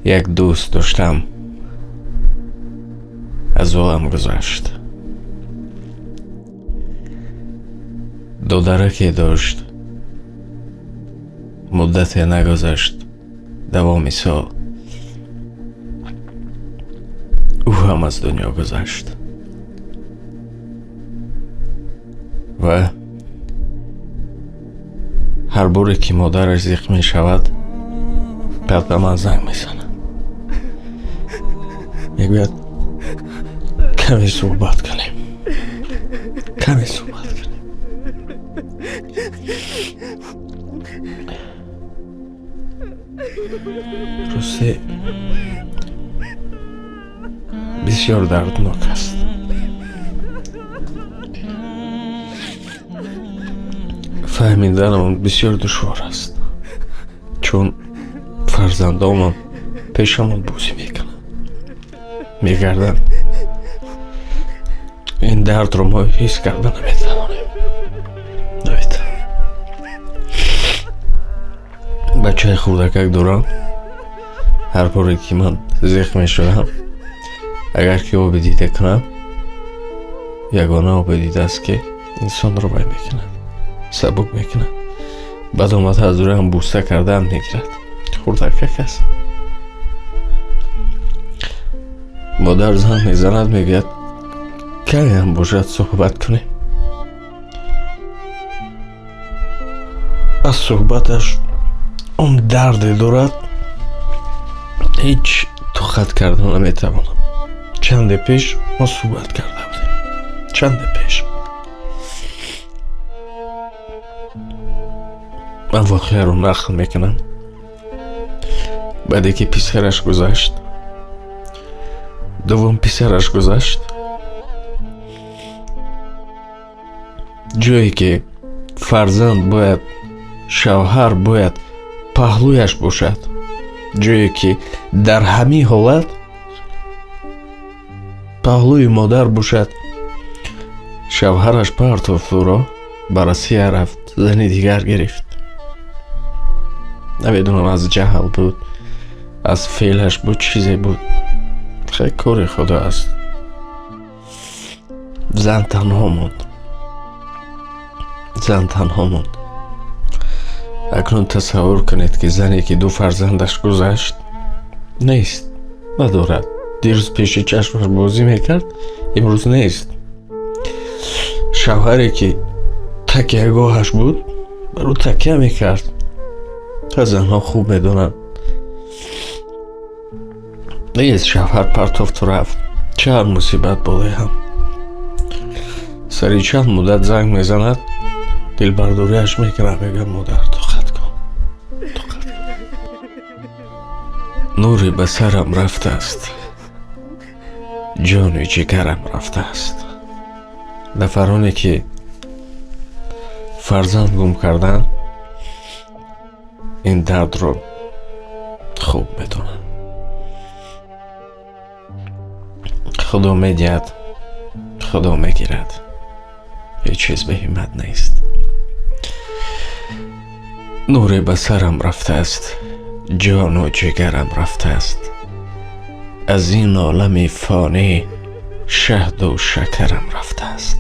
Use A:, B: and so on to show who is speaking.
A: Як дӯст доштам, аз олам гузашт. Додараке дошт, муддате нагузашт, давоми сол ӯ ҳам аз дунё гузашт. Ва ҳар боре ки модараш зиқ мешавад, баъд ба ман занг мезанад, мегӯяд: каме суҳбат кунем, каме суҳбат кунем. Росте, бисёр дарднок аст. Фаҳмидани он бисёр душвор аст, чун фарзандонмон пешамон бозӣ мекунанд, мегарданд. Ин дардро мо ҳис карда наметавонем, наметавонем. Бачаи хурдакак дорам. Ҳар боре ки ман зиқ мешудам, агар ки оби дида кунам, ягона оби дидааст, ки инсонро вай мекунад, сабук мекунад. Баъд омада аз рӯям бӯса кардаам мегирад. Хурдакак аст. Модар занг мезанад, мегӯяд: каме ҳам бошад, суҳбат кунем. Аз суҳбаташ он дарде дорад, ҳеҷ тоқат карда наметавонам. Чанде пеш мо суҳбат карда будем, чанде пеш. Ман воқеаро нақл мекунам. Баъде ки писараш гузашт, дуввум писараш гузашт, ҷое ки фарзанд бояд, шавҳар бояд паҳлӯяш бошад, ҷое ки дар ҳамин ҳолат паҳлӯи модар бошад, шавҳараш партофт ӯро, ба Россия рафт, зани дигар гирифт. Намедонам, аз ҷаҳл буд, аз феълаш буд, чизе буд. Хеле кори Худо аст. Зан танҳо монд, зан танҳо монд. Акнун тасаввур кунед, ки зане ки ду фарзандаш гузашт, нест, надорад. Дирӯз пеши чашмаш бозӣ мекард, имрӯз нест. Шавҳаре ки такягоҳаш буд, бар ӯ такя мекард, та занҳо хуб медонанд, нест. Шавҳар партофту рафт. Чанд мусибат болои ҳам. Сари чанд муддат занг мезанад, дилбардориаш мекунад, мегӯяд: модар, тоқат кун, тоқат кун. Нури ба сарам рафтааст, ҷони ҷигарам рафтааст. Нафароне ки фарзанд гум карданд, ин дардро хуб медонанд. Худо медиҳад, Худо мегирад, ҳеҷ чиз бе ҳиммат нест. Нуре ба сарам рафтааст, ҷону ҷигарам рафтааст. Аз ин олами фонӣ шаҳду шакарам рафтааст.